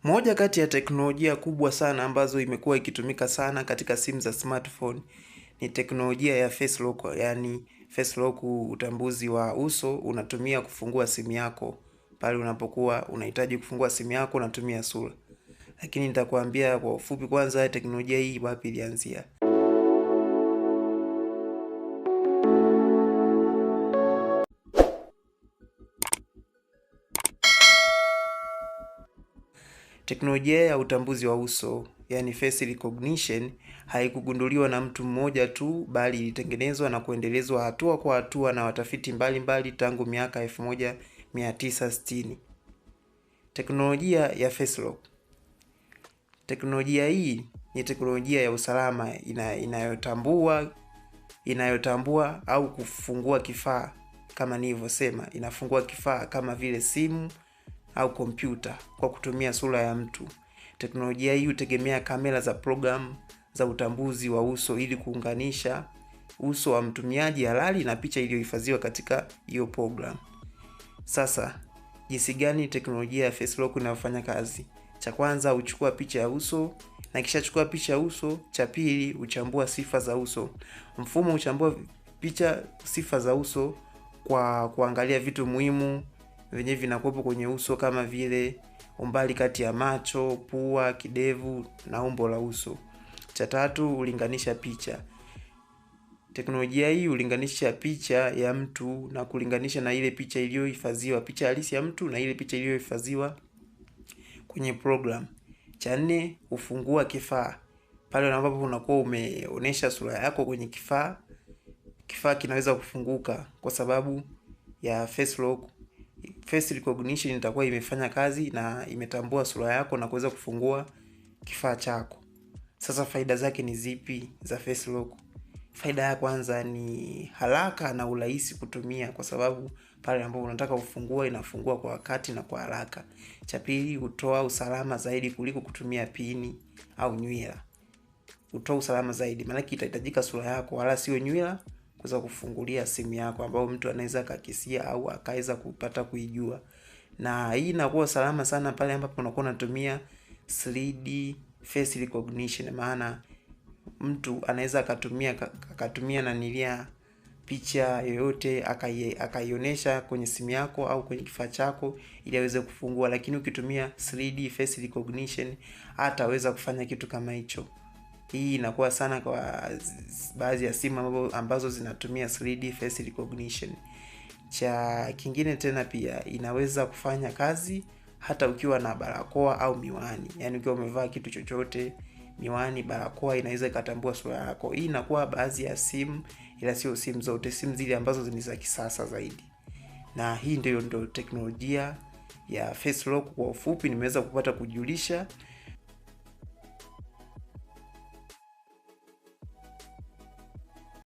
Moja kati ya teknolojia kubwa sana ambazo imekuwa ikitumika sana katika simu za smartphone ni teknolojia ya face lock, yani face lock, utambuzi wa uso unatumia kufungua simu yako. Pale unapokuwa unahitaji kufungua simu yako unatumia sura. Lakini nitakwambia kwa ufupi kwanza teknolojia hii wapi ilianzia. Teknolojia ya utambuzi wa uso, yani face recognition, haikugunduliwa na mtu mmoja tu, bali ilitengenezwa na kuendelezwa hatua kwa hatua na watafiti mbalimbali tangu miaka 1960. Teknolojia ya face lock. Teknolojia hii ni teknolojia ya usalama inayotambua au kufungua kifaa. Kama nilivyosema, inafungua kifaa kama vile simu au kompyuta kwa kutumia sura ya mtu. Teknolojia hii hutegemea kamera za program za utambuzi wa uso ili kuunganisha uso wa mtumiaji halali na picha iliyohifadhiwa katika hiyo program. Sasa, jinsi gani teknolojia ya face lock inafanya kazi? Cha kwanza, huchukua picha ya uso, na kisha chukua picha ya uso. Cha pili, huchambua sifa za uso. Mfumo huchambua picha sifa za uso kwa kuangalia vitu muhimu vyenye vinakuwepo kwenye uso kama vile umbali kati ya macho, pua, kidevu na umbo la uso. Cha tatu, hulinganisha picha. Teknolojia hii hulinganisha picha ya mtu na kulinganisha na ile picha iliyohifadhiwa, picha halisi ya mtu na ile picha iliyohifadhiwa kwenye program. Cha nne, hufungua kifaa. Pale ambapo unakuwa umeonesha sura yako kwenye kifaa, kifaa kinaweza kufunguka kwa sababu ya face lock. Face recognition itakuwa imefanya kazi na imetambua sura yako na kuweza kufungua kifaa chako. Sasa faida zake ni zipi za face lock? Faida ya kwanza ni haraka na urahisi kutumia, kwa sababu pale ambapo unataka kufungua inafungua kwa wakati na kwa haraka. Cha pili, hutoa usalama zaidi kuliko kutumia pini au nywila. Hutoa usalama zaidi, maana itahitajika sura yako wala sio nywila kuweza kufungulia simu yako, ambayo mtu anaweza akakisia au akaweza kupata kuijua. Na hii inakuwa salama sana pale ambapo unakuwa unatumia 3D face recognition, maana mtu anaweza akatumia nanilia picha yoyote akaionyesha kwenye simu yako au kwenye kifaa chako ili aweze kufungua. Lakini ukitumia 3D face recognition hataweza kufanya kitu kama hicho. Hii inakuwa sana kwa baadhi ya simu ambazo zinatumia 3D face recognition. Cha kingine tena pia inaweza kufanya kazi hata ukiwa na barakoa au miwani. Yaani ukiwa umevaa kitu chochote, miwani, barakoa, inaweza ikatambua sura yako. Hii inakuwa baadhi ya simu, ila sio simu zote, simu zile ambazo ni za kisasa zaidi. Na hii ndio teknolojia ya face lock. Kwa ufupi nimeweza kupata kujulisha.